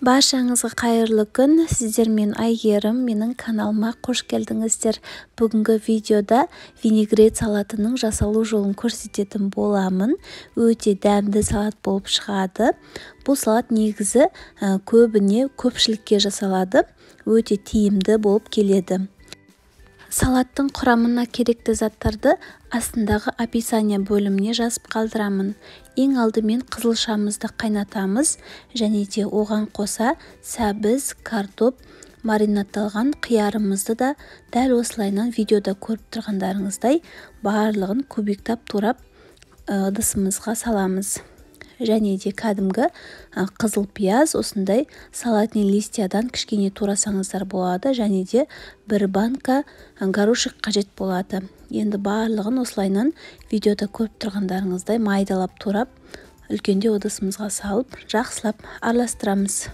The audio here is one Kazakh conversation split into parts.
Баршаңызға қайырлы күн. Сіздермен Айгерім, менің каналыма қош келдіңіздер. Бүгінгі видеода винегрет салатының жасалу жолын көрсететін боламын. Өте дәмді салат болып шығады. Бұл салат негізі көбіне көпшілікке жасалады. Өте тиімді болып келеді. Салаттың құрамына керекті заттарды астындағы описание бөліміне жазып қалдырамын. Ең алдымен қызылшамызды қайнатамыз, және де оған қоса сәбіз, картоп, маринадталған қиярымызды да дәл осылайынан видеода көріп тұрғандарыңыздай барлығын кубиктап турап ыдысымызға саламыз. Және де кәдімгі қызыл пияз, осындай салатный листьядан кішкене турасаңыздар болады, және де бір банка горошек қажет болады. Енді барлығын осылайынан видеода көріп тұрғандарыңыздай майдалап турап, үлкендеу ыдысымызға салып, жақсылап араластырамыз.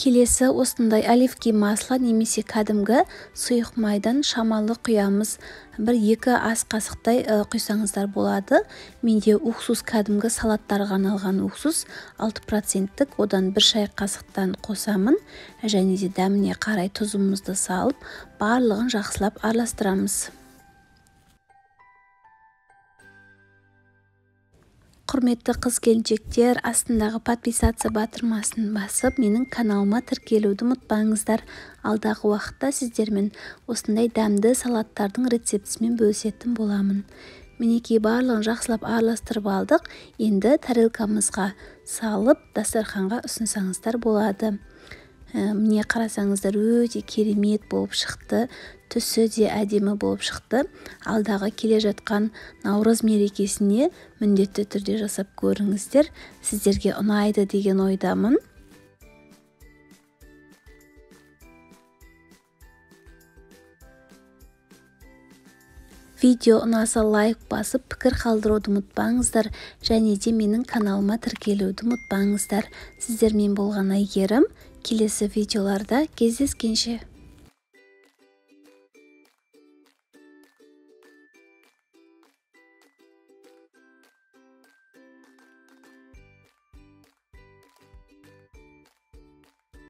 Келесі осындай оливки масло немесе кәдімгі сұйық майдан шамалы құямыз. 1-2 ас қасықтай құйсаңыздар болады. Менде уксус кәдімгі салаттарға арналған уксус 6%-тік, одан 1 шай қасықтан қосамын. Және де дәміне қарай тұзымызды салып, барлығын жақсылап араластырамыз. Құрметті қыз-келіншектер, астындағы подписаться батырмасын басып, менің каналыма тіркелуді ұмытпаңыздар. Алдағы уақытта сіздермен осындай дәмді салаттардың рецептісімен бөлісетін боламын. Мінекей, барлығын жақсылап араластырып алдық. Енді тарелкамызға салып, дастарханға ұсынсаңыздар болады. Міне қарасаңыздар, өте керемет болып шықты. Түсі де әдемі болып шықты. Алдағы келе жатқан наурыз мерекесіне міндетті түрде жасап көріңіздер. Сіздерге ұнайды деген ойдамын. Видео ұнаса лайк басып, пікір қалдыруды ұмытпаңыздар, және де менің каналыма тіркелуді ұмытпаңыздар. Сіздермен болған Айгерім. Келесі видеоларда кездескенше.